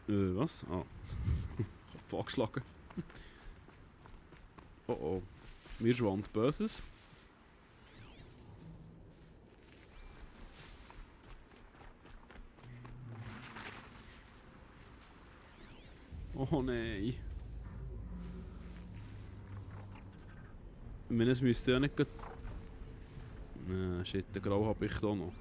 Was? Ah. Kopf angeschlagen. Oh oh. Mir schwand Böses. Oh nein. Ich meine, es müsste ja nicht... Shit, den Grau habe ich da noch.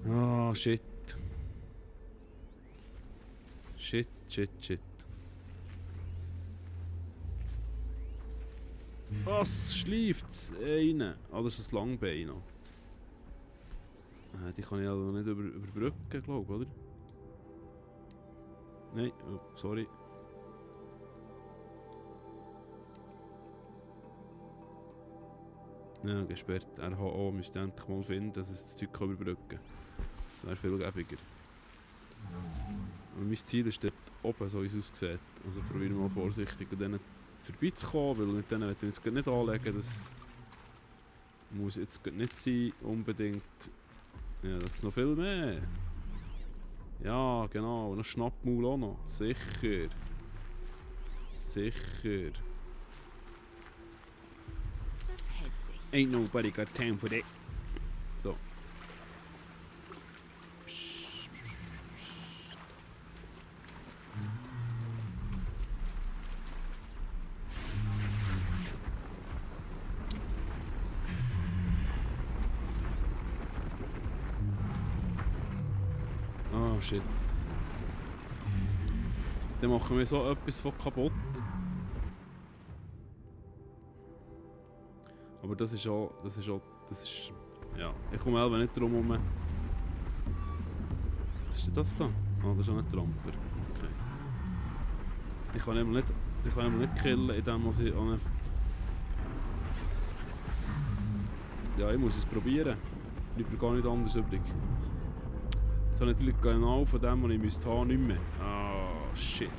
Ah, shit. Shit. Was schläft's? Eine. Ah, das ist ein Langbein noch. Die kann ich also nicht überbrücken, glaube ich, oder? Nein, oh, sorry. Ja, gesperrt. RHO müsste endlich mal finden, dass es das Zeug überbrücken kann. Das wäre viel gäbiger. Aber mein Ziel ist dort oben, so wie es aussieht. Also probieren wir mal vorsichtig an denen vorbeizukommen, weil mit denen möchte ich jetzt nicht anlegen. Das muss jetzt nicht sein, unbedingt. Ja, das ist noch viel mehr. Ja, genau. Und noch Schnappmaul auch noch. Sicher. Sicher. Ain't nobody got time for that. So. Oh shit. Dann machen wir so etwas von kaputt. Aber das ist auch, ja, ich komme selber nicht drum herum. Was ist denn das da? Ah, das ist auch ein Tramper. Okay. Die kann ich nicht killen, indem ich an eine... Ja, ich muss es probieren. Bleibt mir gar nicht anders übrig. Jetzt habe ich natürlich genau von dem, was ich müsste haben, nicht mehr. Ah, shit.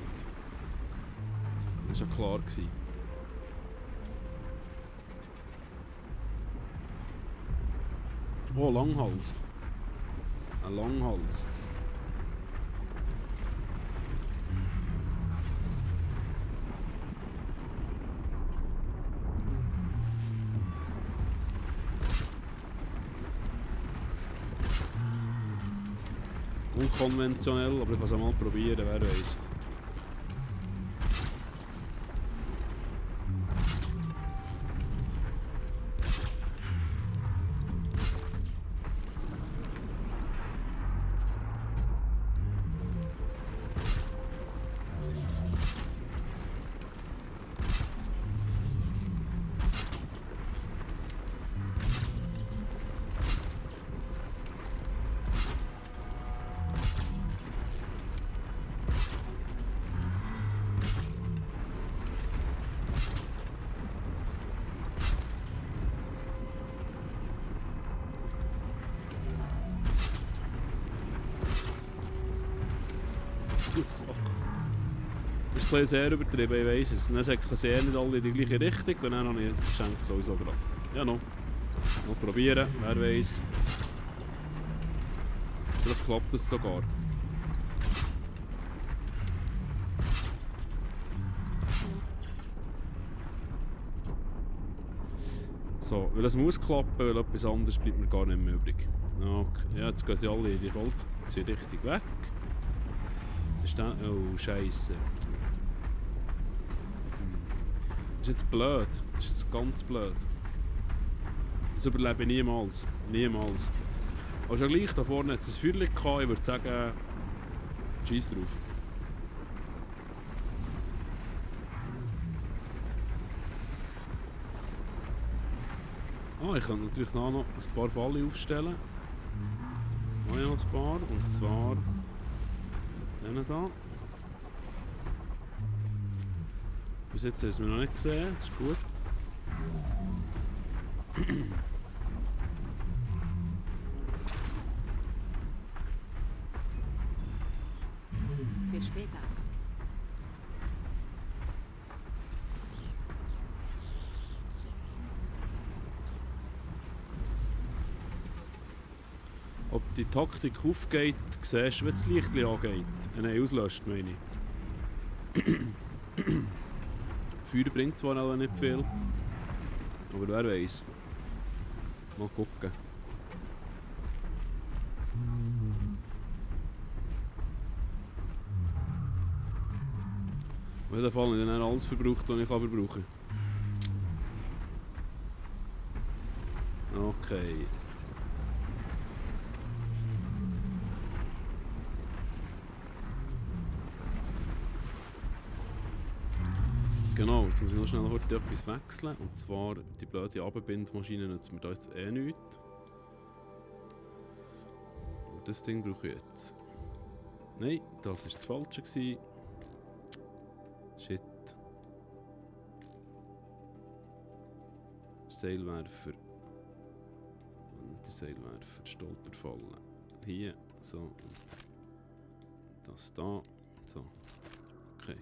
Das war ja klar gewesen. Oh, Langhals. Ein Langhals. Unkonventionell, aber ich kann es mal probieren, wer weiß. So. Das ist ein sehr übertrieben, ich weiss es. Dann säckeln sie nicht alle in die gleiche Richtung, und dann habe ich das Geschenk sowieso gerade. Ja, noch. Mal probieren, wer weiß. Vielleicht klappt das sogar. So, weil es muss klappen, weil etwas anderes bleibt mir gar nicht mehr übrig. Okay. Ja, jetzt gehen sie alle in die Richtung weg. Oh, Scheiße. Das ist jetzt blöd. Das ist jetzt ganz blöd. Das überlebe ich niemals. Niemals. Aber schon gleich, da vorne hat es ein Feuerchen gehabt. Ich würde sagen, scheiß drauf. Ah, ich kann natürlich noch ein paar Fallen aufstellen. Ah ja, ein paar. Und zwar... da. Bis jetzt haben wir noch nicht gesehen, das ist gut. Für später. ob die Taktik aufgeht, siehst du, wenn das Licht angeht. Nein, auslöscht, meine ich. Feuer bringt zwar auch nicht viel, aber wer weiß. Mal gucken. Auf jeden Fall habe ich dann alles verbraucht, was ich verbrauchen kann. Okay. Genau, jetzt muss ich noch schnell heute etwas wechseln. Und zwar die blöde Abbindmaschine nützt mir da jetzt eh nichts. Und das Ding brauche ich jetzt. Nein, das war das Falsche gewesen. Shit. Seilwerfer. Nicht der Seilwerfer, Stolperfallen. Hier, so. Und das da. So. Okay.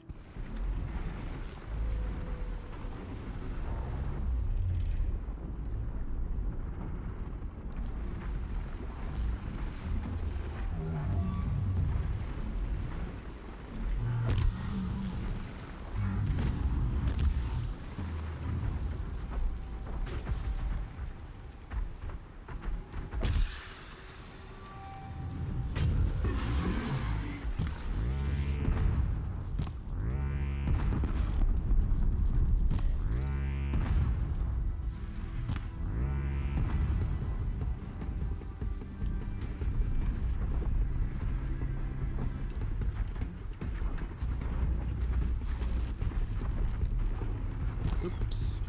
Ups.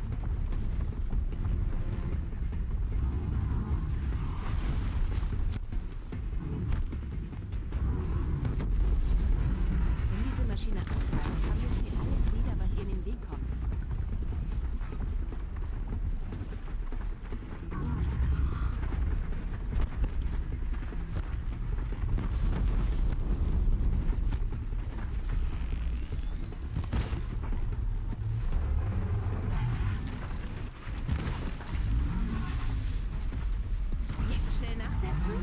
Sind diese Maschine abfallen, sammeln sie alles nieder, was ihr in den Weg kommt. Jetzt schnell nachsetzen.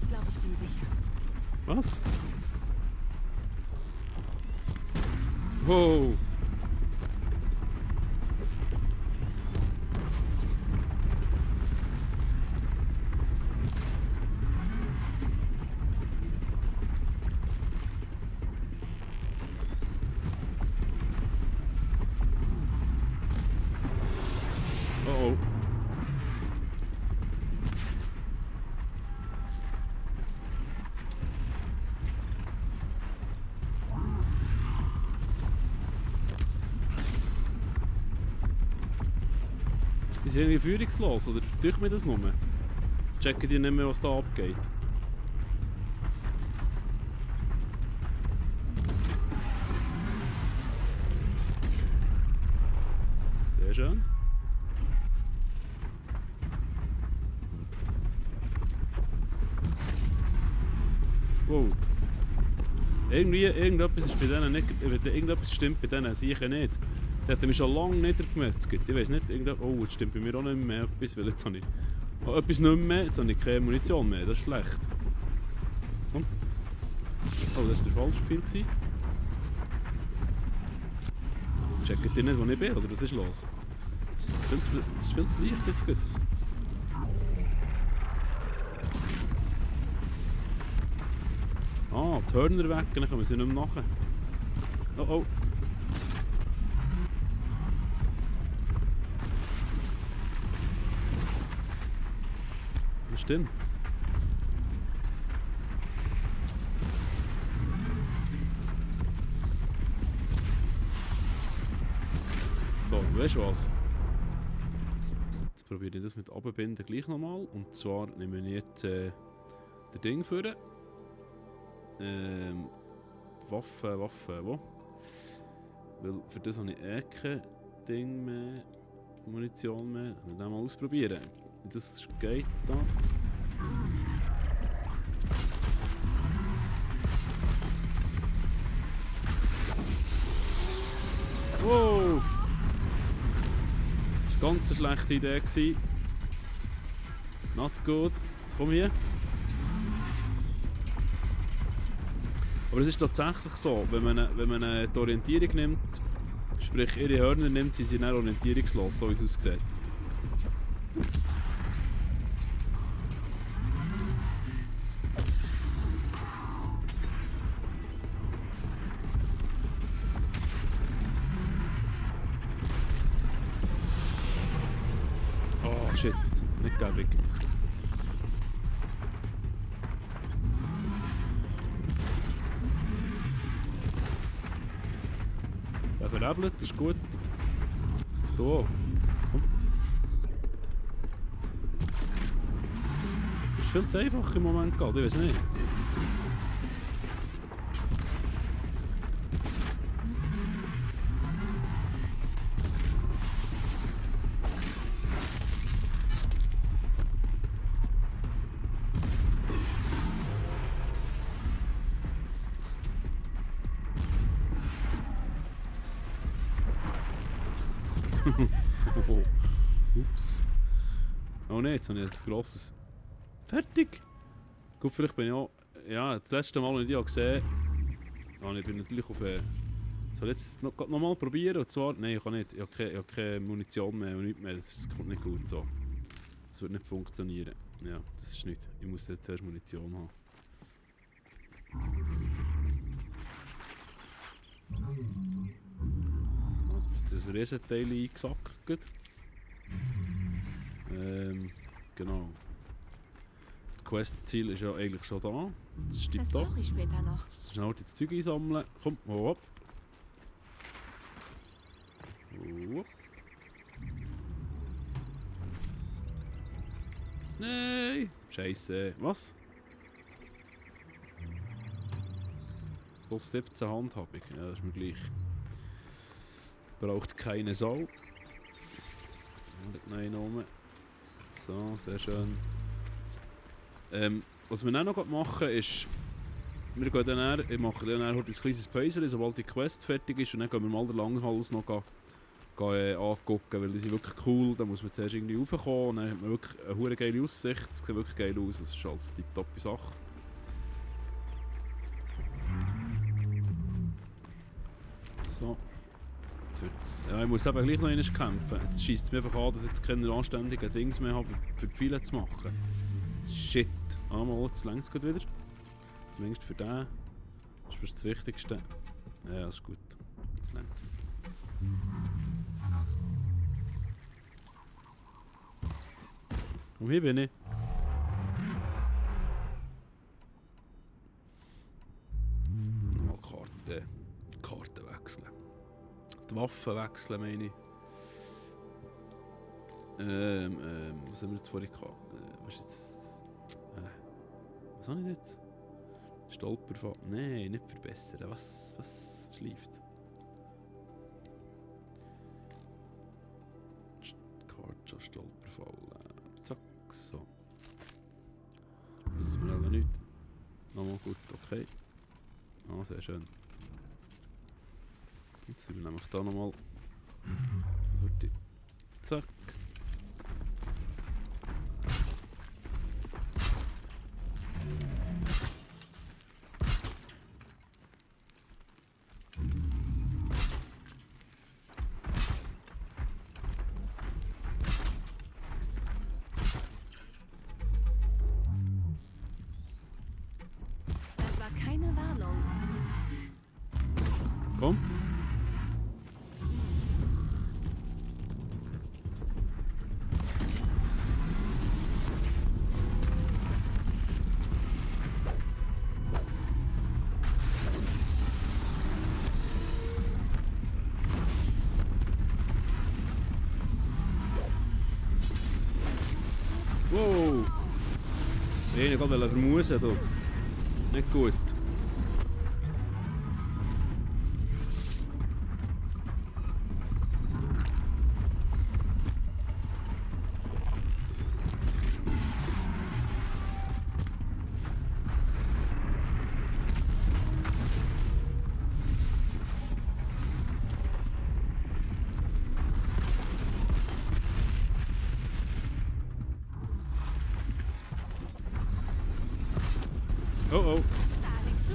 Ich glaube, ich bin sicher. Was? Wow. Oh oh. Die sind irgendwie führungslos, oder durch mir das nur? Checken die nicht mehr, was da abgeht? Sehr schön. Wow. Irgendetwas ist bei denen nicht. Irgendetwas stimmt bei denen sicher nicht. Die hätten mich schon lange niedergemetzelt. Ich weiß nicht, oh, jetzt stimmt bei mir auch nicht mehr etwas, weil jetzt habe ich etwas nicht mehr, jetzt habe ich keine Munition mehr, das ist schlecht. Komm. Oh, das war der falsche Pfeil gewesen. Checkt ihr nicht, wo ich bin, oder was ist los? Das ist viel zu leicht jetzt gut. Ah, die Hörner weg, dann können wir sie nicht mehr machen. Oh oh. Das stimmt. So, weißt du was? Jetzt probiere ich das mit Abbinden gleich nochmal. Und zwar nehme ich jetzt das Ding vor. Waffe, wo? Weil für das habe ich kein Ding mehr. Munition mehr. Dann mal ausprobieren. Wie das geht da. Wow! Das war eine ganz schlechte Idee. Not good. Komm hier. Aber es ist tatsächlich so, wenn man die Orientierung nimmt, sprich ihre Hörner nimmt, sind sie dann orientierungslos, so wie es aussieht. Oh shit, nicht gäbig. Der veräppelt, das ist gut. Da. Komm. Das ist viel zu einfach im Moment gerade, ich weiß nicht. Ups. Oh ne, jetzt habe ich etwas Grosses. Fertig! Gut, vielleicht bin ich auch... Ja, das letzte Mal, als ich die gesehen habe, ich bin natürlich auf... Soll ich jetzt noch mal probieren? Und zwar... Nein, ich kann nicht. Ich habe keine Munition mehr und nichts mehr. Das kommt nicht gut so. Das wird nicht funktionieren. Ja, das ist nicht. Ich muss jetzt zuerst Munition haben. Jetzt ist ein Riesenteil eingesackt. Genau. Das Quest-Ziel ist ja eigentlich schon da. Das steht Das da. brauche ich später noch. Schnell das Zeug einsammeln. Komm, hopp. Hopp. Nein! Scheiße. Was? Plus 17 Handhabung. Ja, das ist mir gleich. Braucht keine Sau. Nein, oben. So, sehr schön. Was wir dann noch machen ist, wir gehen dann, ich mache dann heute ein kleines Päuschen, sobald die Quest fertig ist, und dann gehen wir mal den Langhals noch angucken, weil die sind wirklich cool. Da muss man zuerst irgendwie raufkommen und dann hat man wirklich eine hure geile Aussicht. Das sieht wirklich geil aus, das ist alles tipptoppe Sache. So. Ja, ich muss eben gleich noch einmal kämpfen. Jetzt scheisst es mir einfach an, dass ich jetzt keine anständigen Dings mehr habe, für die Pfeile zu machen. Shit. Mal, jetzt längt es wieder. Zumindest für den. Das ist fast das Wichtigste. Ja, das ist gut. Das längt. Und hier bin ich. Nochmal Karten wechseln. Die Waffen wechseln, meine ich. Was haben wir jetzt vorhin gehabt? Was ist jetzt... was habe ich jetzt? Stolperfall... Nein, nicht verbessern. Was schleift? Karte, Stolperfall... zack, so. Das ist mir aber nicht. Nochmal gut, okay. Ah, sehr schön. Jetzt sind wir nämlich da nochmal. Zack. Das war keine Warnung. Komm. Wow! Ich wollte gerade vermusen hier. Nicht gut. Oh oh. Da liegst du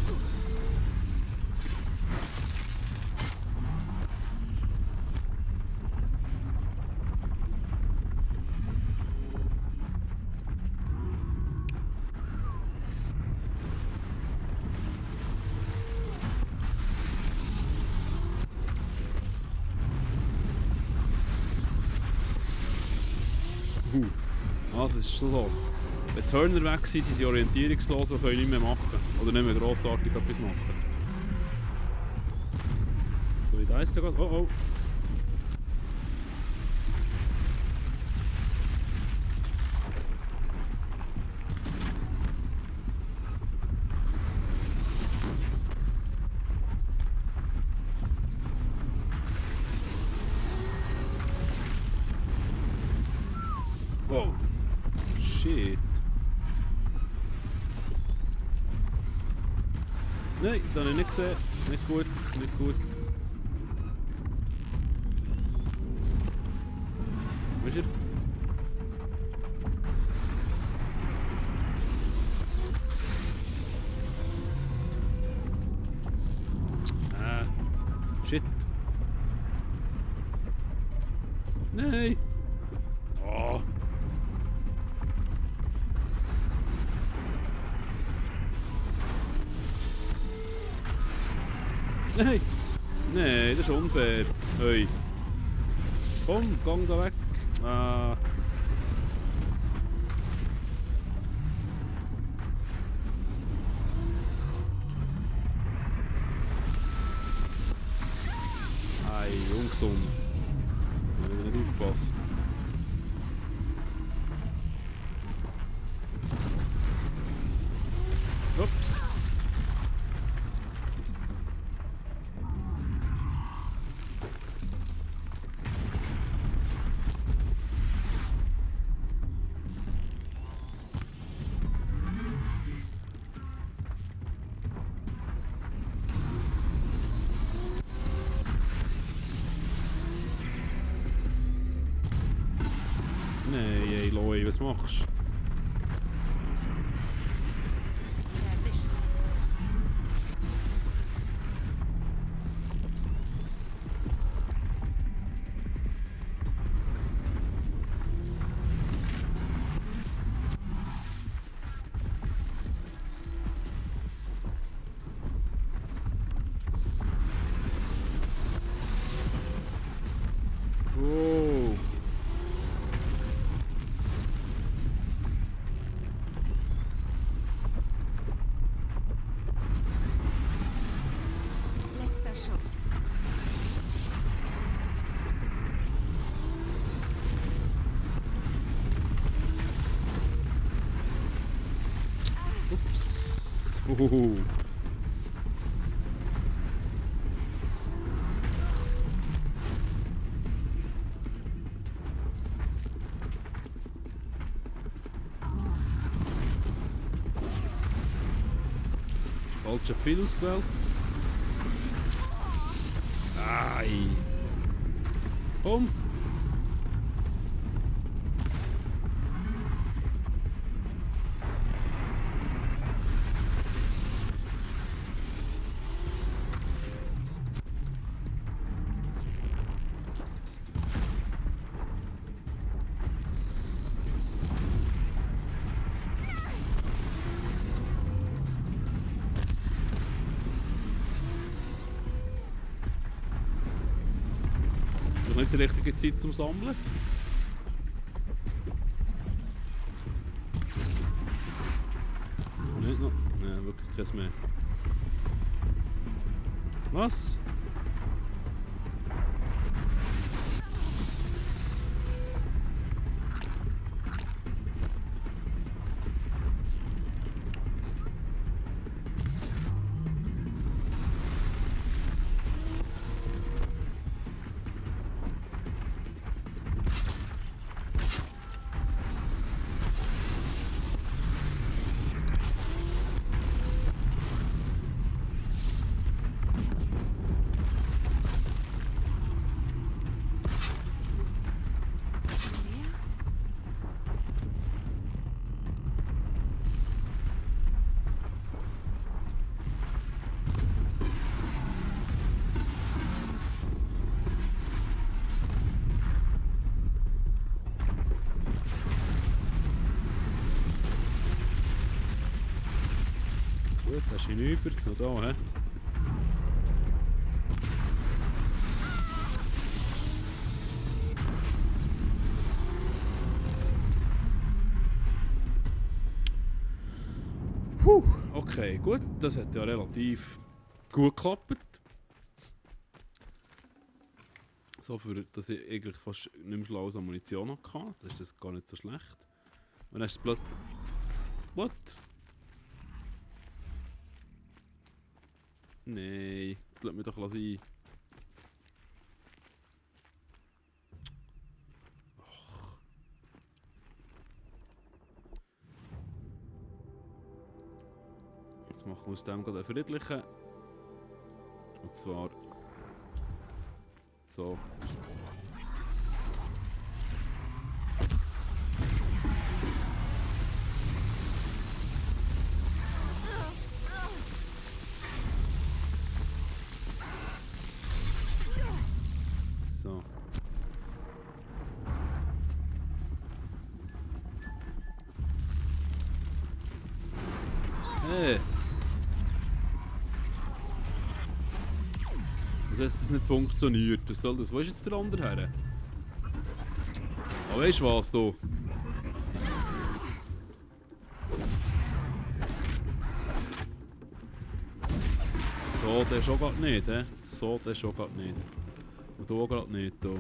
gut. Also es ist schon so. Wenn die Hörner weg sind, sind sie orientierungslos und können nicht mehr machen. Oder nicht mehr grossartig etwas machen. So wie da ist der gerade. Oh oh. Oh. Shit. Nein, das habe ich nicht gesehen. Nicht gut, nicht gut. Wo ist er? Shit. Nein. Oh. Nein! Nein, das ist unfair. Hey. Komm, gang da weg. Ah. Ei, ungesund. Ich habe nicht aufgepasst. Ups. Nein, ey, Loi, was machst du? Erwischt. Oh. Letzter Schuss. Ups. Huhuhu. Falscher Pfeil ausgewählt. Ei. Komm. Noch nicht die richtige Zeit zum Sammeln. Nicht noch? Nein, wirklich keins mehr. Was? der ist hinüber. Noch da, hä? Puh, okay, gut. Das hat ja relativ gut geklappt. So, für, dass ich eigentlich fast nicht mehr schlau als Munition hatte. Das ist das gar nicht so schlecht. Und dann ist es plötzlich... What? Nein, das lässt mich doch sein. Och. Jetzt machen wir aus dem gerade einen friedlichen. Und zwar... So. So. Hey! Was heißt, dass es nicht funktioniert? Was soll das? Wo ist jetzt der andere her? Aber weißt du was, du? So, der schon grad nicht, hä? So, der schon grad nicht. Und du grad nicht, du.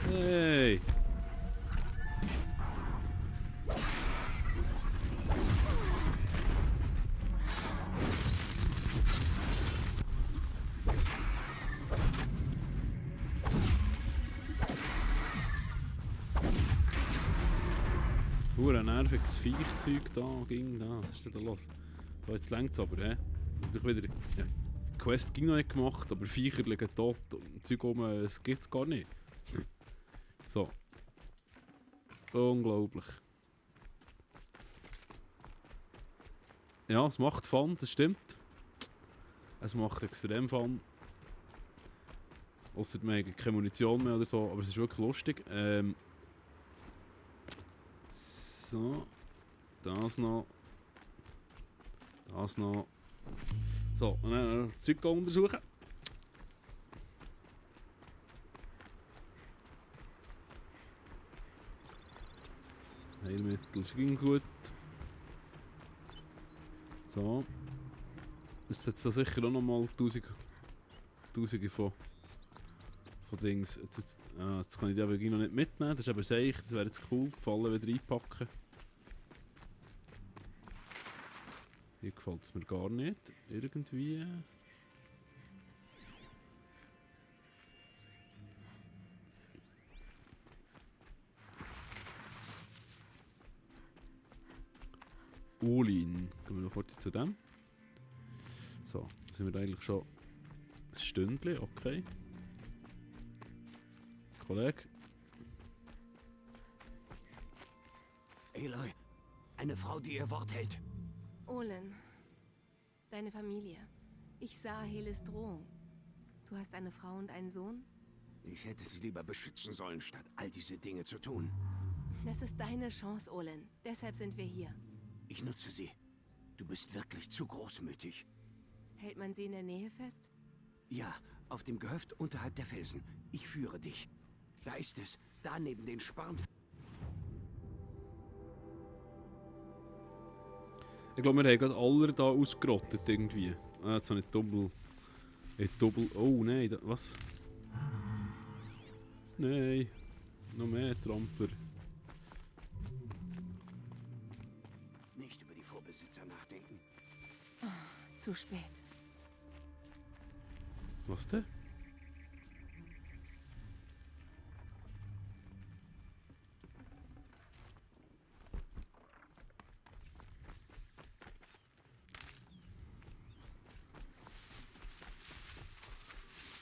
Hey! Ein nerviges Viechzeug da ging. Da, was ist denn da los? So, jetzt längt es aber, hä? Wieder, ja, die Quest ging noch nicht gemacht, aber Viecher liegen tot und Zeug rum, es gibt's gar nicht. So. Unglaublich. Ja, es macht Fun, das stimmt. Es macht extrem Fun. Ausser wir haben keine Munition mehr oder so, aber es ist wirklich lustig. So. Das noch. Das noch. So, und dann Zeug untersuchen. Heilmittel ging gut. So. Es sind da sicher auch nochmal Tausende von Dings. Jetzt kann ich die aber noch nicht mitnehmen. Das ist aber seich. Das wäre jetzt cool. Fallen wieder reinpacken. Hier gefällt es mir gar nicht. Irgendwie. Olin. Gehen wir noch kurz zu dem. So, sind wir eigentlich schon ein Stündchen, okay. Kollege. Aloy, eine Frau, die ihr Wort hält. Olen, deine Familie. Ich sah Heles Drohung. Du hast eine Frau und einen Sohn? Ich hätte sie lieber beschützen sollen, statt all diese Dinge zu tun. Das ist deine Chance, Olen. Deshalb sind wir hier. Ich nutze sie. Du bist wirklich zu großmütig. Hält man sie in der Nähe fest? Ja, auf dem Gehöft unterhalb der Felsen. Ich führe dich. Da ist es. Da neben den Sparren. Ich glaube, wir haben gerade alle da ausgerottet irgendwie. Ah, jetzt habe ich Doppel. Oh nein, was? Nein. Noch mehr Trampler. Nicht über die Vorbesitzer nachdenken. Zu spät. Was denn?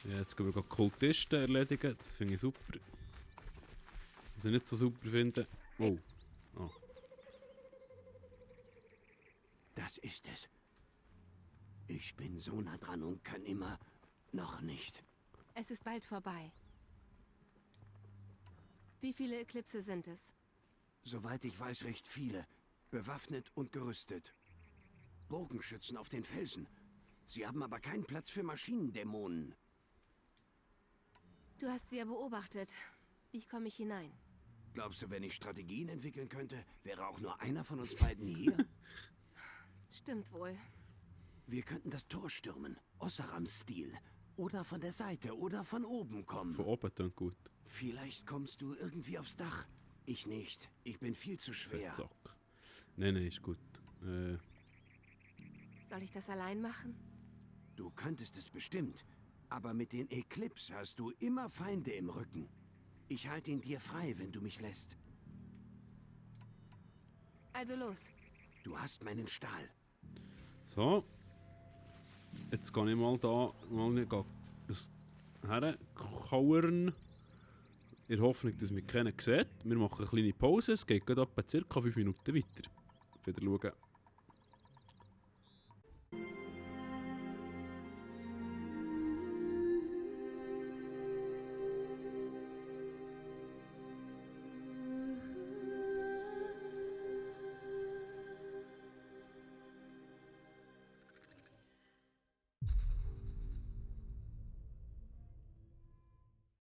Ja, jetzt gehen wir Kultisten erledigen, das finde ich super. Was ich nicht so super finde... Oh. Oh. Das ist es. Ich bin so nah dran und kann immer noch nicht. Es ist bald vorbei. Wie viele Eklipse sind es? Soweit ich weiß, recht viele. Bewaffnet und gerüstet. Bogenschützen auf den Felsen. Sie haben aber keinen Platz für Maschinendämonen. Du hast sie ja beobachtet. Wie komme ich hinein? Glaubst du, wenn ich Strategien entwickeln könnte, wäre auch nur einer von uns beiden hier? Stimmt wohl. Wir könnten das Tor stürmen. Ossaram-Stil. Oder von der Seite oder von oben kommen. Von oben klingt gut. Vielleicht kommst du irgendwie aufs Dach. Ich nicht. Ich bin viel zu schwer. Zack. Nein, ist gut. Soll ich das allein machen? Du könntest es bestimmt. Aber mit den Eclipse hast du immer Feinde im Rücken. Ich halte ihn dir frei, wenn du mich lässt. Also los. Du hast meinen Stahl. So. Jetzt gehe ich mal da herkauern. In der Hoffnung, dass mich keiner sieht. Wir machen eine kleine Pause. Es geht gerade etwa ca. 5 Minuten weiter. Wieder schauen,